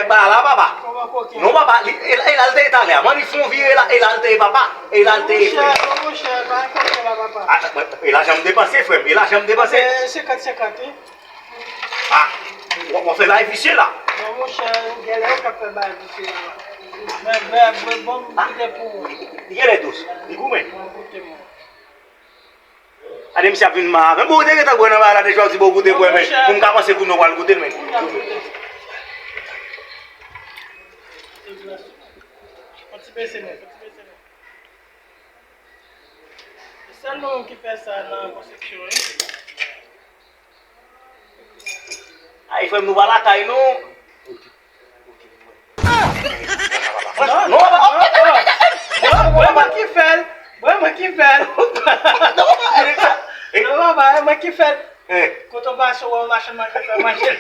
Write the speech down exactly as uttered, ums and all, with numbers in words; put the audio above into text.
Ba la, papa. Kòman koken? Non, papa, li, e la, e la l te ye talè a. Mwen, li fè yon vire la, e la l te ye, papa. E la l te ye, frè. Monchè, monchè, pa koken la, papa. Ah, e lajan m depanse, frè m. E lajan m depanse. Senkant senkant, wi. Ah, w ap fè bagay visye la. Non, monchè, ou genlè ou ka fè bagay visye la. Men, men, men, bon, m kite pou ou. Li genlè dous. Li goumen. Bon, koute mwen. Gade misye ap vin mal. Men bon, ou te gentan bwè nan bagay la deja, ou di bon, goute bwè, men pou m ka panse kounye a w pral goute l, men. Yon ti bese men, yon ti bese men. Se sèl nou menm ki fè sa nan konstriksyon, wi. Ay, frè m, nou pa lakay, non. Non, non, non, non, non, non, mwen ki fè l. Mwen, mwen ki fè l. Non, papa, e mwen ki fè l. Kote w pase, w wè machann manje fè manje.